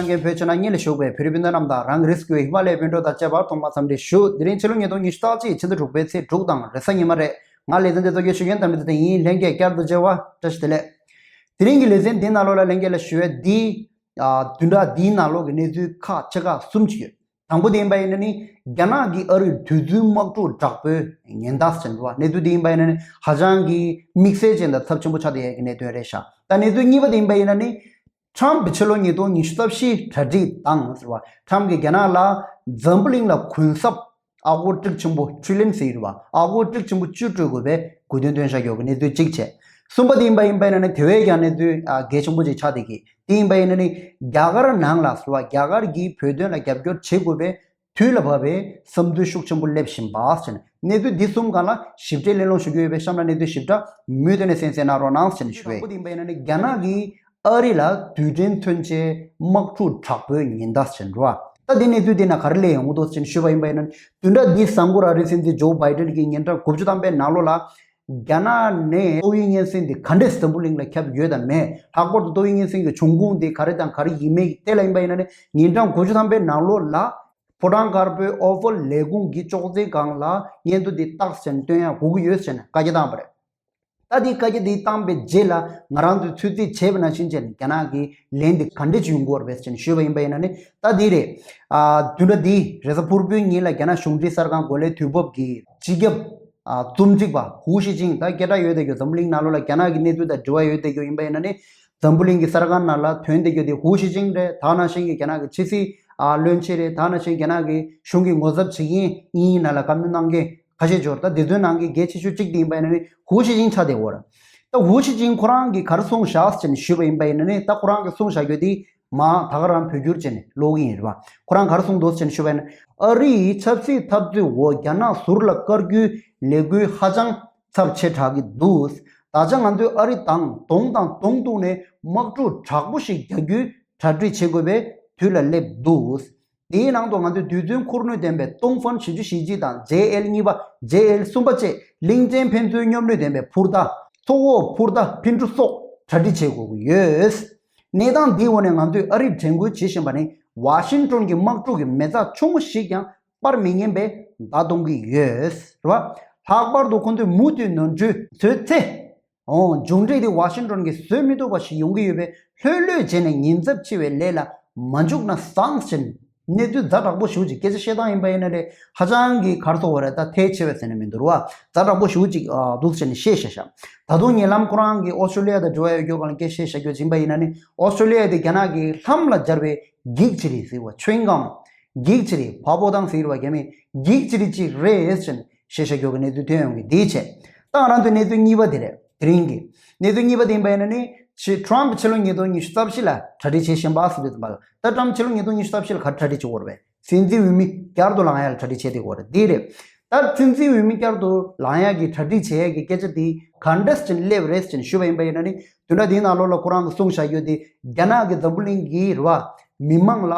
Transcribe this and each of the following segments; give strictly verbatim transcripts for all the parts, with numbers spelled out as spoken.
རྒན་བོད་ཕྱི་ནང་གཉིས་ལ་བཞུགས་པའི་བོད་རིགས་སྤུན་ཟླ་རྣམས་དང་། རང་གི་རིགས་སུ་ཧི་མ་ལ་ཡའི་བོད་འབྲོག་དང་བཅས་པར་ཐོག་མར་འཚམས་འདྲི་ཞུ། དེ་རིང་ཕྱི་ལོ་ཉིས་སྟོང་ཉི་ཤུ་རྩ་གཅིག་ཕྱི་ཟླ་དྲུག་པའི་ཚེས་དྲུག་དང་རེས་གཟའ་ཉི་མ་རེད། ང་ལེ་ཚན་འདི་ཚོ་གི་ཞུ་མཁན་དམ་པ་དེ་ཡིན། ལྷན་རྒྱས་བསྐྱར་དུ་མཇལ་བ་བཀྲ་ཤིས་བདེ་ལེགས། དེ་རིང་གི་ལེ་ཚན་འདིའི་ནང་ལོགས་ལ་ལྷན་རྒྱས་ལ་ཞུ་ཡས་འདི། ཨ། བདུན་ཕྲག་འདིའི་ནང་ལོགས་ཀྱི་གནས་ཚུལ་ཁག་ཆེ་ཁག་གསུམ་ཅིག་ཡོད། དང་པོ་དེ་ཡིན་པ་ཡིན་ན་ནི། རྒྱ་ནག་གིས་ཨ་རིར་དུས་རྒྱུན་དམག་འཁྲུག་དྲག་པོའི་ཉེན་བརྡ་ཟེར་འདུག་བ། གནས་ཚུལ་དེ་ཡིན་པ་ཡིན་ན་ནི་ཧ་ཅང་གི་དམིགས་བསལ་ཅན་དང་ཚབས་ཆེན་པོ་ཆགས་བསྡད་ཡས་ཀྱི་གནད་དོན་རེད་ཤག་ད་གནས་ཚུལ་གཉིས་པ་དེ་ཡིན་པ་ཡིན་ན་ནི། ཁྲམ་ཕྱི་ལོ་ཉིས་སྟོང་ཉི་ཤུ་རྩ་བཞིའི་གྲ་སྒྲིག་དང་ཟེར་བ། ཁྲམ་གྱིས་རྒྱ་ནག་ལ་འཛམ་བུ་གླིང་ལ་གུན་གསབ་ཨ་སྒོར་ཊིག་ཆེན་པོ་ཊི་རི་ལི་ཡོན་ཟེར་བ། ཨ་སྒོར་ཊིག་ཆེན་པོ་བཅུ་སྤྲོད་དགོས་པའི་དགོས་འདུན་བཏོན་བཞག་ཡོད་ཀྱི་གནས་ཚུལ་གཅིག་བྱས། གསུམ་པ་དེ་ཡིན་པ་ཡིན་པ་ཡིན་ན་ནི་དེ་བས་ཀྱང་གནས་ཚུལ་ཨ་གལ་ཆེན་པོ་ཅིག་ཆགས་བསྡད་ཀྱི། དེ་ཡིན་པ་ཡིན་ན་ནི་རྒྱ་གར་ནང་ལ་ཟེར་བ། རྒྱ་གར་གྱིས་བོད་དོན་ལ་རྒྱབ་སྐྱོར་བྱེད་དགོས་པའི་དུས་ལ་བབ་པའི་བསམ་ཚུལ་ཤུགས་ཆེན་པོ་སླེབས་བཞིན་པ་ཟེར་ནས། གནས་ཚུལ་འདི་གསུམ་སྒང་ལ་ཞིབ་ཕྲའི་གླེང་སློང་ཞུ་རྒྱུ་ཡོད་པས། གཤམ་ལ་གནས་ཚུལ་ཞིབ་ཕྲ་མུ་མཐུད་ནས་གསན་གཟིགས་གནང་རོགས་གནང་ཟེར་ནས་ཞུ་བས། དང་པོ་དེ་ཡིན་པ་ཡིན་ན་ནི་རྒྱ་ནག་གིས་ཨ་རི་ལ་རྡུལ་ཕྲན་མཚོན་ཆའི་དམག་འཁྲུག་དྲག་པོའི་ཉེན་བརྡ་ཟེར་འགྲོ་བ། ད་འདི་གནས་ཚུལ་འདི་ན་ག་རེ་སླེབས་ཡོང་གི་འདུག་ཟེར་ནས་ཞུས་པ་ཡིན་པ་ཡིན་ན། བདུན་ཕྲག་འདིའི་གཟའ་འཁོར་ཨ་རིའི་སྲིད་འཛིན་ཇོ་བྷའི་ཌེན་གྱིས་ཉིན་གྲངས་དགུ་བཅུ་ཐམ་པའི་ནང་ལོགས་ལ། རྒྱ་ནག་ནས་ཏོག་དབྱིབས་གཉན་སྲིན་འདི་ག་འདྲས་འཛམ་བུ་གླིང་ལ་ཁྱབ་ཡོད་དམ་མེད། ལྷག་པར་དུ་ཏོག་དབྱིབས་གཉན་སྲིན་གྱི་འབྱུང་ཁུངས་འདི་ག་རེ་དང་ག་རེ་ཡིན་མིན་དེ་ལ་ཡིན་པ་ཡིན་ན་ནི། ཉིན་གྲངས་དགུ་བཅུ་ཐམ་པའི་ནང་ལོགས་ལ། ཕོ་བྲང་དཀར་པོའི་ཨོ་ཝལ་ལས་ཁུངས་ཀྱི་ཅོག་ཙེའི་སྒང་ལ་སྙན་ཐོ་འདི་རྟགས་ཅན་སྟོན་ཡག་དགོས་ཀྱི་ཡོད་ཟེར་ནས་བཀའ་རྒྱ་བཏང་བ་རེད། ད་འདི་བཀའ་རྒྱ་འདི་བཏང་པའི་རྗེས་ལ་ང་རང་ཚོས་ཚོད་རྩིས་བྱས་པ་ནང་བཞིན་བྱས་ནས་རྒྱ་ནག་གིས་ལན་འདི་ག་འདྲས་ཅིག་ཡོང་གི་ཡོད་རེད་ཟེར་ནས་ཞུས་པ་ཡིན་པ་ཡིན་ན་ནི། ད་འདི་རེད། ཨ། བདུན་ཕྲག་འདིའི་རེས་གཟའ་ཕུར་བུའི་ཉིན་ལ་རྒྱ་ནག་གཞུང་འབྲེལ་གསར་ཁང་གོ་ལའི་དུས་བབ་ཀྱི་སྤྱི་ཁྱབ། ཨ། རྩོམ་སྒྲིག་པ་ཧུའུ་ཞི་ཅིང་། ད་སྐད་གྲགས་ཡོད་བསྡད་རྒྱུ། འཛམ་བུ་གླིང་ནང་ལོགས་ལ་རྒྱ་ནག་གི་གནས་ཚུལ་དང་འབྲེལ་བ་ཡོད་བསྡད་རྒྱུ་ཡིན་པ་ཡིན་ན་ནི། འཛམ་བུ་གླིང་གི་གསར་ཁང་ནང་ལ་ཐོན་བསྡད་རྒྱུ་དེ་ཧུའུ་ཞི་ཅིང་རེད། ད་ནང་བཞིན་གྱི་རྒྱ་ནག་གི་ཕྱི་སྲིད། ཨ། བློན་ཆེན་རེད། ད་ནང་བཞིན་རྒྱ་ནག་གི་གཞུང་གི་ངོ་ཚབ་བྱེད་མཁན་གཉིས་ནང་ལ་བཀའ་མོལ་གནང་མཁན་ཁ་ཤས་འབྱོར། ད་དེ་ཚོའི་ནང་གི་གལ་ཆེ་ཤོས་གཅིག་དེ་ཡིན་པ་ཡིན་ན་ནི་ཧུའུ་ཞི་ཅིང་ཆགས་བསྡད་ཡོད་རེད། ད་ཧུའུ་ཞི་ཅིང་ཁོ་རང་གིས་ག་རེ་གསུངས་བཞག་ཟེར་ནས་ཞུས་པ་ཡིན་པ་ཡིན་ན་ནི། ད་ཁོ་རང་གིས་གསུངས་བཞག་རྒྱུ་དེ་མ་ད་ག་རང་བོད་བསྒྱུར་བྱས་ནས་ཀློག་གི་ཡིན་རེད་པ། ཁོ་རང་ག་རེ་གསུངས་འདུག་ཟེར་ནས་ཞུས་པ་ཡིན་ན། ཨ་རི་ཡི་ཆབ་སྲིད་འཐབ་རྩོད་འོག་རྒྱ་ནག་ཟུར་ལ་བཀར་རྒྱུའི་ལས་འགུལ་ཧ་ཅང་ཚབས་ཆེ་དྲགས་ཀྱི་འདུག་ད་ཆ་ང་ཚོས་ཨ་རི་དང་གདོང་དང་གདོང་གཏུགས་ནས་དམག་འཁྲུག་དྲག་པོ་ཞིག་རྒྱག་རྒྱུའི་གྲ་སྒྲིག་བྱེད་དགོས་པའི་དུས་ལ་སླེབས་འདུག་དེའི་ནང་དུ་ང་ཚོས་རྡུལ་ཚོན་ཁུར་ནུས་ལྡན་པའི་ཏུང་ཧྥན་བཞི་བཅུ་ཞེ་གཅིག་དང་ཇེ་ཨེལ་གཉིས་པ། ཇེ་ཨེལ་གསུམ་པ་བཅས་གླིང་ཆེན་ཕན་ཚུན་སྙོམས་ནུས་ལྡན་པའི་འཕུར་མདའ། མཚོ་འོག་འཕུར་མདའ་འཕུར་གྲུ་སོགས་གྲ་སྒྲིག་བྱེད་དགོས་ཀྱི་ཡོད། གནས་སྟངས་འདིའི་འོག་ནས་ང་ཚོས་ཨ་རིར་དྲན་སྐུལ་བྱེད་བཞིན་པ་ནི། ཝ་ཤིང་ཏོན་གྱི་དམག་འཁྲུག་གི་མེ་བཙའ་ཆུང་ངུ་ཞིག་ཀྱང་སྤར་མི་ཉན་པའི་བརྡ་གཏོང་གི་ཡོད། རེད་བ། ལྷག་པར་དུ་ཁོ་ཚོས་མུ་མཐུད་ནོར་འཁྲུལ་བཟོས་ཚེ། འོ། མཇུག་འབྲས་དེ་ཝ་ཤིང་ཏོན་གྱིས་བཟོད་མི་ཐུབ་པ་ཞིག་ཡོང་གི་ཡོད་པས། ལྷོད་ལྷོད་བྱས་ནས་ཉེན་ཚབས་ཆེ་བའི་ལས་ལ་མ་འཇུག་ན་བཟང་ཞེས། གནས་ཚུལ་ཛ་དྲག་པོ་ཞེ་པོ་ཅིག་སྐད་ཆ་བཤད་སྟངས་ཡིན་པ་ཡིན་ན་རེད། ཧ་ཅང་གི་གར་སོང་བ་རེད། ད་ཐལ་ཆེ་བས་ཟེར་ནས་མི་འདུག་ར། ཛ་དྲག་པོ་ཞེ་པོ་ཅིག་ཨ། འདུག་ཟེར་ནས་བཤད་བཞག་ཤག་ད་དུང་ཉེ་ལམ་ཁོ་རང་གིས་ཨོ་སི་ཀྲོ་ལི་ཡ་དང་འབྲེལ་བ་ཡོད་རྒྱུ་སྒང་ལ་སྐད་ཆ་བཤད་བཞག་རྒྱུ་ཡིན་པ་ཡིན་ན་ནི། ཨོ་སི་ཀྲོ་ལི་ཡ་དེ་རྒྱ་ནག་གིས་ལྷམ་ལ་སྦྱར་བའི་འགྱིག་ཅིག་རེད་ཟེར་བ། ཆུ་ཝིང་གམ། འགྱིག་ཅིག་རེད། ཕ་བོ་དང་ཟེར་བ་རྒྱ་མིས་འགྱིག་ཅིག་རེད་ཅིག་རེད་ཟེར་ནས་བཤད་བཞག་རྒྱུ་གི་གནས་ཚུལ་ཐོན་ཡོང་གི། འདི་བྱས། ད་ང་རང་ཚོའི་གནས་ཚུལ་གཉིས་པ་དེ་རེད། དེ་རིང་གི་གནས་ཚུལ་གཉིས་པ་དེ་ཡིན་པ་ཡིན་ན་ནི། ཕྱི། ཊམ་ཕྱི་ལོ་ཉིས་སྟོང་ཉི་ཤུ་རྩ་བཞི་ལ་གྲ་སྒྲིག་བྱེད་བཞིན་པ་ཟེར་དུས་ཙམ་པ་ལ། ད་ཊམ་ཕྱི་ལོ་ཉིས་སྟོང་ཉི་ཤུ་རྩ་བཞི་ལ་ག་རེ་གྲ་སྒྲིག་བྱེད་དགོས་རེད་པས། སྲིད་འཛིན་འོས་མི་བསྐྱར་དུ་ལངས་ཡ་ལ་གྲ་སྒྲིག་བྱེད་བསྡད་ཡོད་རེད། འདི་རེད། ད་སྲིད་འཛིན་འོས་མི་བསྐྱར་དུ་ལངས་ཡ་གི་གྲ་སྒྲིག་བྱེད་ཡ་གི་སྐད་ཆ་འདི་ག་འདྲས་ཅིག་སླེབས་རེད་ཅེས་ཞུས་པ་ཡིན་པ་ཡིན་ན་ནི། བདུན་ཕྲག་འདིའི་ནང་ལོགས་ལ་ཁོ་རང་གིས་གསུངས་བཞག་རྒྱུ་དེ། རྒྱ་ནག་གིས་འཛམ་བུ་གླིང་གི་རེད་བ། མི་མང་ལ་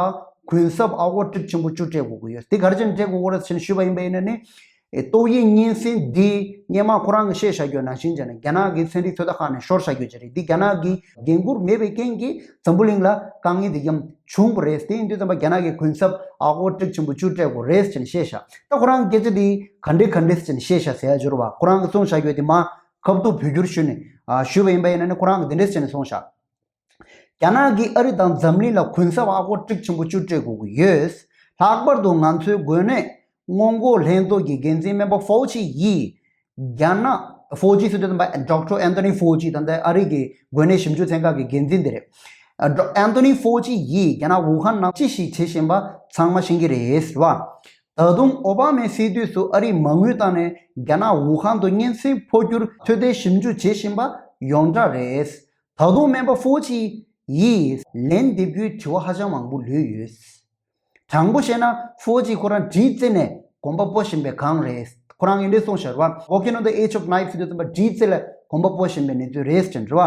གུན་གསབ་ཨ་སྒོར་ཊིག་ཆེན་པོ་བཅུ་སྤྲད་དགོས་ཀྱི་ཡོད། དེ་ག་རེ་བྱས་ནས་སྤྲད་དགོས་ཀྱི་རེད་ཅེས་ཞུས་པ་ཡིན་པ་ཡིན་ན་ནི། ཨེ། ཏོག་དབྱིབས་གཉན་སྲིན་འདི་སྔོན་མ་ཁོ་རང་གིས་བཤད་བཞག་རྒྱུ་ནང་བཞིན་བྱས་ནས་རྒྱ་ནག་གི་ཚན་རིག་ཚོད་ལྟ་ཁང་ནས་ཤོར་བཞག་རྒྱུ་ཅིག་རེད། འདི་རྒྱ་ནག་གི་འགན་འཁུར་མེད་པའི་རྐྱེན་གྱིས་འཛམ་བུ་གླིང་ལ་དཀའ་ངལ་འདི་ཡང་བྱུང་བ་རེད། དེ་ཡིན་དུས་ཙམ་པ་རྒྱ་ནག་གིས་གུན་གསབ་ཨ་སྒོར་ཊིག་ཆེན་པོ་བཅུ་སྤྲད་དགོས་རེད་ཅེས་བཤད་བཞག་ད་ཁོ་རང་གིས་སྐད་ཆ་འདི་ག་འདྲས་ག་འདྲས་ཅེས་བཤད་བཞག་ཟེར་ཡ་འབྱོར་བ། ཁོ་རང་གིས་གསུངས་བཞག་རྒྱུ་དེ་མ་ཁ་ཐུག་བོད་བསྒྱུར་ཞུས་ནས། ཨ། ཞུས་པ་ཡིན་པ་ཡིན་ན་ནི། ཁོ་རང་གིས་འདི་འདྲས་ཅེས་ནས་གསུངས་བཞག་རྒྱ་ནག་གིས་ཨ་རི་དང་འཛམ་གླིང་ལ་གུན་གསབ་ཨ་སྒོར་ཊིག་ཆེན་པོ་བཅུ་སྤྲད་དགོས་ཀྱི་ཡོད། ལྷག་པར་དུ་ང་ཚོའི་འགོས་ནད་སྔོན་འགོག་ལྷན་ཚོགས་ཀྱི་འགན་འཛིན་སྨན་པ་ཧྥོ་ཅི་ཡིས། རྒྱ་ནག་ཧྥོ་ཅི་ཟེར་དུས་ཙམ་པ། ཌོག་ཊར་ཨན་ཐོ་ནི་ཧྥོ་ཅི་ད་ལྟ་ཨ་རི་གི་འགོས་ནད་ཞིབ་འཇུག་ཚན་ཁག་གི་འགན་འཛིན་དེ་རེད། ཌོག་ཊར་ཨན་ཐོ་ནི་ཧྥོ་ཅི་ཡིས་རྒྱ་ནག་ཝུ་ཧན་ནང་ཅི་ཞིག་བྱེད་བཞིན་པ་ཚང་མ་ཤེས་ཀྱི་རེད་ཟེར་བ། ད་དུང་ཨོ་བྷ་མའི་སྲིད་དུས་སུ་ཨ་རིས་མ་དངུལ་བཏང་ནས་རྒྱ་ནག་ཝུ་ཧན་དུ་གཉན་སྲིན་འཕོ་འགྱུར་ཚོད་ལྟའི་ཞིབ་འཇུག་བྱེད་བཞིན་པ་ཡོངས་གྲགས་རེད། ད་དུང་སྨན་པ་ཧྥོ་ཅི་ཡིས་ལན་འདེབས་རྒྱུའི་དྲི་བ་ཧ་ཅང་མང་པོ་ལུས་ཡོད། དྲང་པོ་བཤད་ན་ཧྥོ་ཅི་ཁོ་རང་གྲི་རྩེ་ནས་གོམ་པ་སྤོ་བཞིན་པའི་སྒང་རེད། ཁོ་རང་གིས་འདི་གསུངས་བཞག་རེད་བ། Walking on the Edge of Knife ཟེར་དུས་ཙམ་པ་གྲི་རྩེ་ལ་གོམ་པ་སྤོ་བཞིན་པའི་གནས་ཚུལ་རེད་ཅེས་རེད་བ།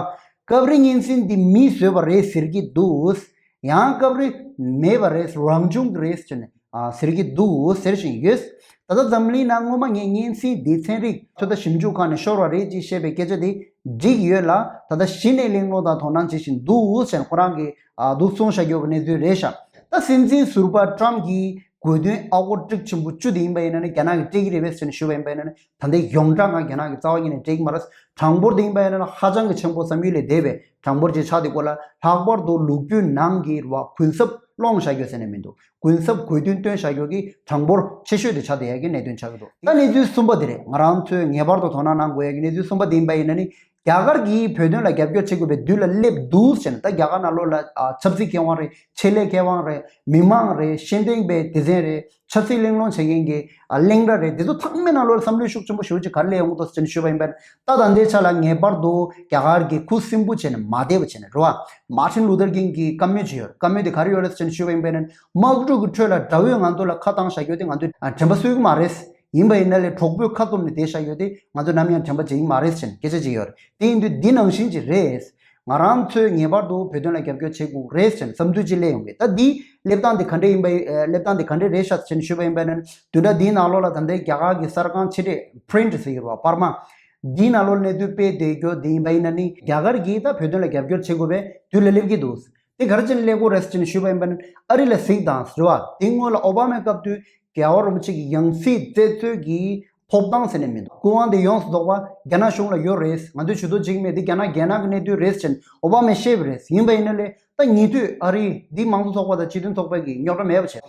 སྐབས་རེ་གཉན་སྲིན་འདི་མིས་བཟོས་པ་རེད་ཟེར་གྱི་འདུག་ཡང་སྐབས་རེ་མེད་པ་རེད། རང་བྱུང་གི་རེད་ཅེས་ནས། ཨ། ཟེར་གྱི་འདུག་ཟེར་བཞིན་ཡོད། ད་ལྟ་འཛམ་གླིང་ནང་སྔོན་མ་ངས་གཉན་སྲིན་འདི་ཚན་རིག་ཚོད་ལྟ་ཞིབ་འཇུག་ཁང་ནས་ཤོར་བ་རེད་ཅེས་བཤད་པའི་སྐད་ཆ་དེ་ འགྲིག་ཡོད་ལ། ད་ལྟ་གཞི་ནས་གླེང་སློང་དང་དོ་སྣང་བྱེད་བཞིན་འདུག་ཟེར་ཁོ་རང་གིས་ཨ་འདུག་གསུངས་བཞག་ཡོད་པའི་གནས་ཚུལ་རེད་ཤག་ད་སྲིད་འཛིན་ཟུར་པ་ཊམ་གྱི་དགོས་འདུན་ཨ་སྒོར་ཊིག་ཆེན་པོ་བཅུ་དེ་ཡིན་པ་ཡིན་ན་ནི་རྒྱ་ནག་གིས་སྤྲད་ཀྱི་རེད་པས་ཟེར་ནས་ཞུས་པ་ཡིན་པ་ཡིན་ན་ནི། ད་ལྟའི་ཡོངས་གྲགས་ངང་རྒྱ་ནག་གིས་རྩ་བ་ཉིད་ནས་སྤྲད་ཀྱི་མ་རེད། གྲངས་འབོར་དེ་ཡིན་པ་ཡིན་ན་ནི་ཧ་ཅང་གི་ཆེན་པོ་བསམ་ཡུལ་ལས་འདས་པའི་གྲངས་འབོར་ཅིག་ཆགས་དེ་སྐོར་ལ། ལྷག་པར་དུ་ལོ་རྒྱུས་ནང་གི་ར་གུན་གསབ་སློང་བཞག་ཡོད་ཟེར་ནས་མི་འདུག་གུན་གསབ་དགོས་འདུན་བཏོན་བཞག་ཡོད་ཀྱི་གྲངས་འབོར་ཆེ་ཤོས་དེ་ཆགས་བསྡད་ཡ་གི་གནད་དོན་ཆགས་ཀྱི་འདུག་ད་གནས་ཚུལ་གསུམ་པ་དེ་རེད། ང་རང་ཚོས་ངེས་པར་དུ་དོ་སྣང་གནང་དགོས་ཡ་གི་གནས་ཚུལ་གསུམ་པ་དེ་ཡིན་པ་ཡིན་ན་ནི། རྒྱ་གར་གྱིས་བོད་དོན་ལ་རྒྱབ་སྐྱོར་བྱེད་དགོས་པའི་དུས་ལ་སླེབས་འདུག་ཟེར་ནས། ད་རྒྱ་གར་ནང་ལོགས་ལ་ཨ་ཆབ་སྲིད་མཁས་དབང་རེད། ཆེད་ལས་མཁས་དབང་རེད། མི་མང་རེད། ཤེས་ལྡན་པའི་སྡེ་ཚན་རེད། ཆབ་སྲིད་གླེང་སློང་བྱེད་མཁན་གྱི་ཨ་གླེང་ར་རེད། དེ་ཚོ་ཚང་མའི་ནང་ལོགས་ལ་བསམ་བློའི་ཤུགས་ཆེན་པོ་ཞེ་པོ་ཅིག་ག་རེ་སླེབས་ཡོང་གི་འདུག་ཟེར་ནས་ཞུས་པ་ཡིན་པ་ཡིན་ན། ད་ད་ལྟའི་ཆ་ལ་ངེས་པར་དུ་རྒྱ་གར་གྱི་ཁུ་སིམ་པོ་བྱས་ནས་མ་བསྡད་པ་བྱས་ནས་རེད་བ། མར་ཊིན་ལུ་ཐར་ཀིང་གི་བཀའ་མོལ་ཅིག་ཡོད་རེད། བཀའ་མོལ་དེ་ག་རེ་ཡོད་རེད་ཟེར་ནས་ཞུས་པ་ཡིན་པ་ཡིན་ན། དམག་འཁྲུག་གི་ཁྲོད་ལ་དགྲ་བོས་ང་ཚོ་ལ་ཁ་བཏང་བཞག་ཡོད་དེ་ང་ཚོས་ཨ་དྲན་པ་གསོས་ཀྱི་མ་རེད། ཡིན་པ་ཡིན་ན་ལས་གྲོགས་པོས་ཁ་བཙུམ་ནས་བསྡད་བཞག་ཡོད་དེ་ང་ཚོས་ནམ་ཡང་དྲན་པ་བརྗེད་ཀྱི་མ་རེད་ཟེར་ནས་སྐད་ཆ་ཅིག་ཡོད་རེད། དེ་ཡིན་དུས་འདི་ནང་བཞིན་ཅིག་རེད། ང་རང་ཚོས་ངེས་པར་དུ་བོད་དོན་ལ་རྒྱབ་སྐྱོར་བྱེད་དགོས་རེད་ཟེར་ནས་བསམ་ཚུལ་ཅིག་སླེབས་ཡོང་གི། ད་འདི་སླེབས་སྟངས་དེ་ག་འདྲ་ཡིན་པ་ཡིན། ཨ་སླེབས་སྟངས་དེ་ག་འདྲ་རེད་ཤག་ཟེར་ནས་ཞུས་པ་ཡིན་པ་ཡིན་ན། བདུན་ཕྲག་འདིའི་ནང་ལོགས་ལ་ད་ལྟའི་རྒྱ་གར་གྱི་གསར་ཁང་ཕྱི་དྲིལ་པི་རིན་ཊི་ཟེར་གྱི་རེད་བ། པར་མ། འདིའི་ནང་ལོགས་གནས་ཚུལ་སྤེལ་བསྡད་རྒྱུ་དེ་ཡིན་པ་ཡིན་ན་ནི། རྒྱ་གར་གྱིས་ད་བོད་དོན་ལ་རྒྱབ་སྐྱོར་བྱེད་དགོས་པའི་དུས་ལ་སླེབས་ཀྱི་འདུག་དེ་ག་རེ་བྱས་ནས་སླེབས་ཀྱི་རེད་ཟེར་ནས་ཞུས་པ་ཡིན་པ་ན། ཨ་རི་ལ་གཟིགས་དང་ཟེར་བ། དེ་སྔོན་ལ་ཨོ་བྷ་མའི་སྐབས་དུས་རྒྱལ་བ་རིན་པོ་ཆེ་གི་ཡང་སྲིད་རྩད་འཚོལ་གྱི་ཐོབ་ཐང་ཟེར་ནས་མི་འདུག་སྐུ་དབང་དེ་ཡོངས་སུ་རྫོགས་པ་རྒྱ་ནག་གཞུང་ལ་ཡོད་རེད། ང་ཚོས་ཇུས་གཏོགས་བྱེད་ཀྱི་མེད། འདི་རྒྱ་ནག་རྒྱལ་ནང་གི་གནད་དོན་རེད་ཟེར་ནས་ཨོ་བྷ་མས་བཤད་པ་རེད། ཡིན་པ་ཡིན་ན་ལས། ད་ཉེ་དུས་ཨ་རི་འདི་དམངས་གཙོ་ཚོགས་པ་དང་སྤྱི་མཐུན་ཚོགས་པ་གི་རྙོག་དྲ་མེད་པ་བྱས།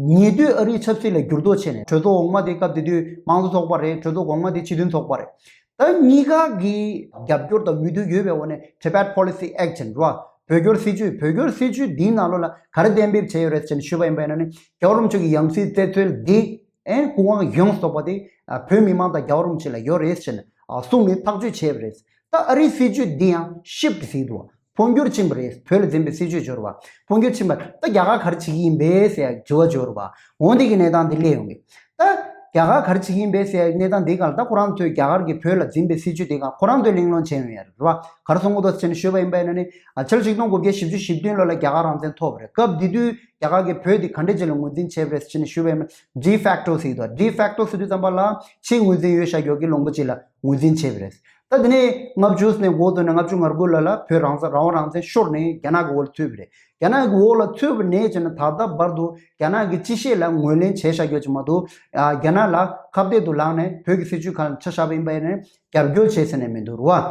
ཉེ་དུས་ཨ་རིའི་ཆབ་སྲིད་ལ་འགྱུར་ལྡོག་ཕྱིན་ནས། གྲོས་ཚོགས་འོག་མ་དེ་སྐབས་དེ་དུས་དམངས་གཙོ་ཚོགས་པ་རེད། གྲོས་ཚོགས་གོང་མ་དེ་སྤྱི་མཐུན་ཚོགས་པ་རེད། ད་གཉིས་ཀ་གི་རྒྱབ་སྐྱོར་དང་འོས་བསྡུ་ཡོད་པའི་འོག་ནས་Tibet Policy Act ཟེར་བ། བོད་སྐྱོར་སྲིད་ཇུས། བོད་སྐྱོར་སྲིད་ཇུས་འདིའི་ནང་ལོགས་ལ་ག་རེ་གཏན་འབེབས་བྱས་ཡོད་རེད་ཟེར་ནས་ཞུས་པ་ཡིན་པ་ཡིན་ན་ནི། རྒྱལ་བ་རིན་པོ་ཆེ་གི་ཡང་སྲིད་རྩད་འཚོལ་འདི་ཨེ་སྐུ་དབང་ཡོངས་སུ་རྫོགས་པ་དེ་ཨ་བོད་མི་མང་དང་རྒྱལ་བ་རིན་པོ་ཆེ་ལ་ཡོད་རེད་ཟེར་ནས་ཨ་གསུངས་ནས་ཐག་གཅོད་བྱས་པ་རེད། ད་ཨ་རིའི་སྲིད་ཇུས་འདི་ཡང་ཤིཕ་ཊི་ཟེར་འདུག་འཕོ་འགྱུར་ཕྱིན་པ་རེད། བོད་ལ་འཛིན་པའི་སྲིད་ཇུས་འབྱོར་བ། འཕོ་འགྱུར་ཕྱིན་པ། ད་རྒྱ་གར་ག་རེ་བྱེད་ཀྱི་ཡིན་པས་ཟེར་ཡ་དྲི་བ་འབྱོར་བ། འོ་འདི་གི་གནས་སྟངས་འདི་སླེབས་ཡོང་གི། ད་རྒྱ་གར་ག་རེ་བྱེད་ཀྱི་ཡིན་པས་ཟེར་ཡ་གནས་སྟངས་འདི་སྒང་ལ། ད་ཁོ་རང་ཚོས་རྒྱ་གར་གྱིས་བོད་ལ་འཛིན་པའི་སྲིད་ཇུས་འདི་སྒང་ཁོ་རང་ཚོས་གླེང་སློང་བྱས་ཡོང་ཡ་རེད་བ། ག་རེ་གསུང་གི་འདུག་ཟེར་ནས་ཞུས་པ་ཡིན་པ་ཡིན་ན་ནི། ཨ་ཕྱི་ལོ་ཆིག་སྟོང་དགུ་བརྒྱ་བཞི་བཅུ་ཞེ་བདུན་ལོ་ལ་རྒྱ་གར་རང་བཙན་ཐོབ་པ་རེད། སྐབས་དེ་དུས་རྒྱ་གར་གྱིས་བོད་འདི་ག་འདྲ་ཅིག་ལ་ངོས་འཛིན་བྱས་པ་རེད་ཟེར་ནས་ཞུས་པ་ཡིན་ན། ཌི་ཕེག་ཊོ་ཟེར་གྱི་འདུག་ཌི་ཕེག་ཊོ་ཟེར་དུས་ཙམ་པ་ལ་ཕྱིའི་ངོས་འཛིན་ཡོད་བཞག་ཡོད་ཀྱི་ལུང་པ་ཅིག་ལ་ངོས་འཛིན་བྱས་པ་རེད། ད་དེ་ནས་ལྔ་བཅུ་ནས་འགོ་བཙུགས་ནས་ལྔ་བཅུ་ང་དགུ་ལོ་ལ་བོད་རང་བཙན་རང་དབང་རང་བཙན་ཤོར་ནས་རྒྱ་ནག་གི་འོག་ལ་ཚུད་པ་རེད། རྒྱ་ནག་གི་འོག་ལ་ཚུད་པ་ནས་བྱས་ན་ད་ལྟ་བར་དུ་རྒྱ་ནག་གིས་ཅི་བྱས་ལ་ངོས་ལེན་བྱས་བཞག་ཡོད་ཅིག་མ་གཏོགས། ཨ་རྒྱ་ནག་ལ་ཁ་གཏད་དུ་ལངས་ནས་བོད་ཀྱི་སྲིད་བྱུས་ཁ་ལ་ཆ་བཞག་པ་ཡིན་པ་ཡིན་ན་རྒྱབ་སྐྱོར་བྱས་ཟེར་ནས་མི་འདུག་རེད་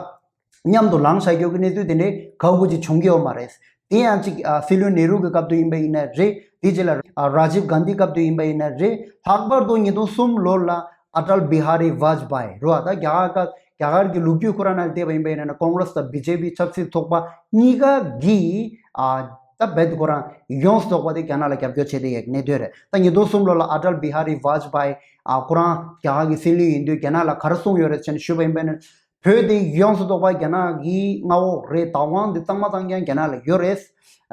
བ། མཉམ་དུ་ལངས་བཞག་ཡོད་ཀྱི་གནས་ཚུལ་དེ་འདྲའི་ག་གུ་ཅིག་བྱུང་གི་ཡོད་མ་རེད། དེ་ཡང་ཅིག་ཨ་སྲིད་བློན་ནེ་རུ་གི་སྐབས་དུ་ཡིན་པ་ཡིན་ན་རེད། དེ་རྗེས་ལ་ཨ་རཱ་ཇིབ་གྷན་དྷི་སྐབས་དུ་ཡིན་པ་ཡིན་ན་རེད། ལྷག་པར་དུ་ཉིས་སྟོང་གསུམ་ལོ་ལ་ཨ་ཊལ་བི་ཧ་རི་ཝཱཇ་པཱི་རེད་བ། ད་རྒྱ་གར་སྐབས་རྒྱ་གར་གྱི་ལོ་རྒྱུས་ཁོ་རང་ནང་བལྟས་པ་ཡིན་པ་ཡིན་ན་ཀོང་རེས་དང་བི་ཇེ་པི་ཆབ་སྲིད་ཚོགས་པ་གཉིས་ཀ་གིས་ཨ་ད་རྦད་དེ་ཁོ་རང་ཡོངས་སུ་རྫོགས་པ་དེ་རྒྱ་ནག་ལ་རྒྱབ་སྐྱོར་བྱས་བསྡད་ཡོད་ཀྱི་གནད་དོན་རེད། ད་ཉིས་སྟོང་གསུམ་ལོ་ལ་ཨ་ཊལ་བི་ཧ་རི་ཝཱཇ་པཱི་ཨ་ཁོ་རང་རྒྱ་གར་གྱི་སྲིད་བློན་ཡིན་དུས་རྒྱ་ནག་ལ་ག་རེ་གསུངས་ཡོད་རེད་ཟེར་ནས་ཞུས་པ་ཡིན་པ་ཡིན་ན། བོད་དེ་ཡོངས་སུ་རྫོགས་པ་རྒྱ་ནག་གི་མངའ་འོག་རེད། བདག་དབང་དེ་གཙང་མ་གཙང་རྐྱང་རྒྱ་ནག་ལ་ཡོད་རེད།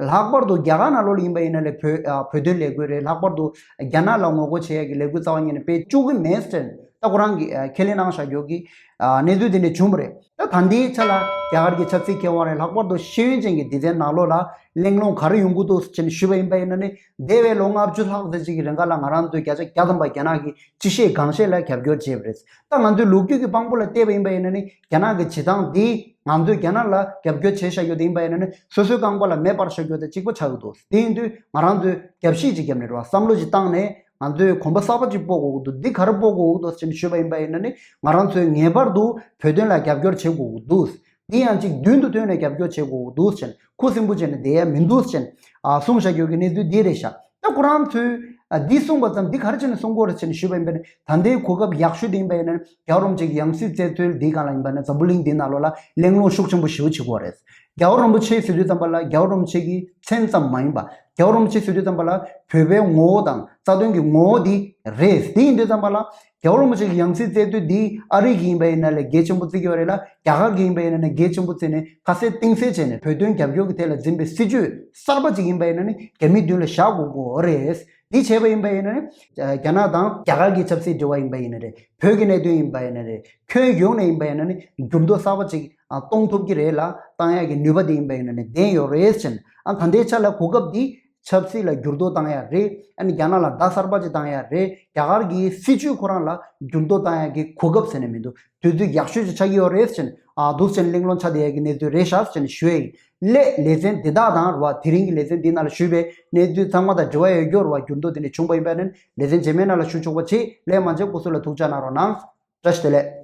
ལྷག་པར་དུ་རྒྱ་གར་ནང་ལོགས་ལ་ཡིན་པ་ཡིན་ན་ལས་བོད་ཨ་བོད་དོན་ལས་འགུལ་རེད། ལྷག་པར་དུ་རྒྱ་ནག་ལ་ངོ་རྒོལ་བྱེད་ཡག་གི་ལས་འགུལ་རྩ་བ་ཉིད་ནས་སྤེལ་བཅུག་གི་མེད་ཟེར་ད་ཁོ་རང་གིས་ཨ་ཁས་ལེན་གནང་བཞག་ཡོད་ཀྱི་ཨ་གནས་ཚུལ་དེ་འདྲ་བྱུང་བ་རེད། ད་ད་ལྟའི་ཆ་ལ་རྒྱ་གར་གྱི་ཆབ་སྲིད་མཁས་དབང་རེད། ལྷག་པར་དུ་ཤེས་ཡོན་ཅན་གྱི་སྡེ་ཚན་ནང་ལོགས་ལ་གླེང་སློང་ག་རེ་ཡོང་གི་འདུག་ཟེར་ནས་ཞུས་པ་ཡིན་པ་ཡིན་ན་ནི། འདས་པའི་ལོ་ལྔ་བཅུ་ལྷག་ཙམ་ཅིག་གི་རིང་ག་ལ་ང་རང་ཚོའི་བརྒྱ་ཆ་བརྒྱ་ཐམ་པ་རྒྱ་ནག་གིས་ཅི་བཤད་གང་བཤད་ལ་རྒྱབ་སྐྱོར་བྱས་པ་རེད། ད་ང་ཚོའི་ལོ་རྒྱུས་ཀྱི་དཔང་པོ་ལ་བལྟས་པ་ཡིན་པ་ཡིན་ན་ནི་རྒྱ་ནག་གི་བྱེད་སྟངས་འདི་ང་ཚོས་རྒྱ་ནག་ལ་རྒྱབ་སྐྱོར་བྱས་བཞག་རྒྱུ་དེ་ཡིན་པ་ཡིན་ན་ནི་སོ་སོའི་རྐང་པ་ལ་མེ་སྤར་བཞག་རྒྱུ་དང་གཅིག་པ་ཆགས་ཀྱི་འདུག་དེ་ཡིན་དུས་ང་རང་ཚོས་རྒྱབ་བཤིག་ཅིག་བརྒྱབ་ནས་རེད་བ། བསམ་བློ་ཅིག་བཏང་ནས་ང་ཚོས་གོམ་པ་གསར་པ་ཅིག་སྤོ་དགོས་ཀྱི་འདུག་འདི་ག་རེ་སྤོ་དགོས་ཀྱི་འདུག་ཟེར་ནས་ཞུས་པ་ཡིན་པ་ཡིན་ན་ནི་ང་རང་ཚོས་ངེས་པར་དུ་བོད་དོན་ལ་རྒྱབ་སྐྱོར་བྱེད་དགོས་ཀྱི་འདུག་འདི་ཡང་ཅིག་མདུན་དུ་བཏོན་ནས་རྒྱབ་སྐྱོར་བྱེད་དགོས་ཀྱི་འདུག་ཟེར་ནས། ཁུ་སིམ་པོ་བྱས་ནས་བསྡད་ཡ་མི་འདུག་ཟེར་ནས་ཨ་གསུངས་བཞག་ཡོད་ཀྱི་གནས་ཚུལ་འདི་རེད་ཤག་ད་ཁོ་རང་ཚོས་ཨ་འདི་གསུངས་པ་ཙམ་འདི་ག་རེ་བྱས་ནས་གསུང་དགོས་རེད་ཟེར་ནས་ཞུས་པ་ཡིན་པ་ནི། ད་ལྟའི་གོ་སྐབས་ཡག་ཤོས་འདི་ཡིན་པ་ཡིན་ན་རྒྱལ་བ་རིན་པོ་ཆེ་གི་ཡང་སྲིད་རྩད་འཚོལ་འདིའི་སྒང་ལ་ཡིན་པ་ན་འཛམ་བུ་གླིང་འདིའི་ནང་ལོགས་ལ་གླེང་སློང་ཤུགས་ཆེན་པོ་ཞེ་པོ་བྱེད་དགོས་རེད། རྒྱལ་བ་རིན་པོ་ཆེ་ཟེར་དུས་ཙམ་པ་ལ་རྒྱལ་བ་རིན་པོ་ཆེ་གི་མཚན་ཙམ་མ་ཡིན་པ། རྒྱལ་བ་རིན་པོ་ཆེ་ཟེར་དུས་ཙམ་པ་ལ་བོད་པའི་ངོ་བོ་དང་རྩ་དོན་གྱི་ངོ་བོ་འདི་རེད། འདི་ཡིན་དུས་ཙམ་པ་ལ་རྒྱལ་བ་རིན་པོ་ཆེ་གི་ཡང་སྲིད་རྩད་འཚོལ་འདི་ཨ་རི་གི་ཡིན་པ་ཡིན་ན་ལས་གལ་ཆེན་པོ་བརྩི་གི་ཡོད་རེད་ལ། རྒྱ་གར་གྱི་ཡིན་པ་ཡིན་ན་ནི་གལ་ཆེན་པོ་བརྩིས་ནས་ཁ་གསལ་གཏིང་གསལ་བྱས་ནས་བོད་དོན་རྒྱབ་སྐྱོར་གྱི་ཐད་ལ་འཛིན་པའི་སྲིད་བྱུས་གསར་པ་ཅིག་ཡིན་པ་ཡིན་ན་ནི་རྒྱ་མིའི་མདུན་ལ་བཞག་དགོས་ཀྱི་རེད། འདི་བྱས་པ་ཡིན་པ་ཡིན་ན་ནི་རྒྱ་ནག་དང་རྒྱ་གར་གྱི་ཆབ་སྲིད་འབྲེལ་བ་ཡིན་པ་ཡིན་ན་རེད། བོད་ཀྱི་གནད་དོན་ཡིན་པ་ཡིན་ན་རེད། ཁྱོན་ཡོངས་ནས་ཡིན་པ་ཡིན་ན་ནི་འགྱུར་ལྡོག་གསར་པ་ཅིག་གཏོང་ཐུབ་ཀྱི་རེད་ལ། གཏོང་ཡག་གི་ནུས་པ་དེ་ཡིན་པ་ཡིན་ན་ནི་ལྡན་ཡོད་རེད་ཟེར་ནས། ཨ་ད་ལྟའི་ཆ་ལ་གོ་སྐབས་འདི་ ཆབ་སྲིད་ལ་འགྱུར་ལྡོག་བཏང་ཡ་རེད། ཨ་ནི་རྒྱ་ནག་ལ་ཟླ་གསར་པ་ཅིག་བཏང་ཡ་རེད། རྒྱ་གར་གྱི་སྲིད་བྱུས་ཁོ་རང་ལ་འགྱུར་ལྡོག་བཏང་ཡ་གི་གོ་སྐབས་ཟེར་ནས་མི་འདུག་དུས་ཚོད་ཡག་ཤོས་ཅིག་ཆགས་ཀྱི་ཡོད་རེད་ཟེར་ནས། ཨ་འདུག་ཟེར་ནས་གླེང་སློང་ཆགས་བསྡད་ཡ་གི་གནས་ཚུལ་རེད་ཤག་ཟེར་ནས་ཞུ་ཡ་ཡིན། ལས་ལེ་ཚན་འདི་དག་དང་རེད་བ། དེ་རིང་གི་ལེ་ཚན་འདི་ནང་ལ་ཞུས་པའི་གནས་ཚུལ་ཚང་མ་དང་འབྲེལ་བ་ཡོད་རྒྱུ་རེད་བ། འགྱུར་ལྡོག་དེ་འདྲ་བྱུང་བ་ཡིན་པ་ཡིན་ན་ལེ་ཚན་རྗེས་མའི་ནང་ལ་ཞུ་ཆོག་པ་བྱེད། ལས་མང་ཆེ་སྐུ་གཟུགས་ལ་ཐུགས་ཅག་གནང་རོགས་གནང་། བཀྲ་ཤིས་བདེ་ལེགས།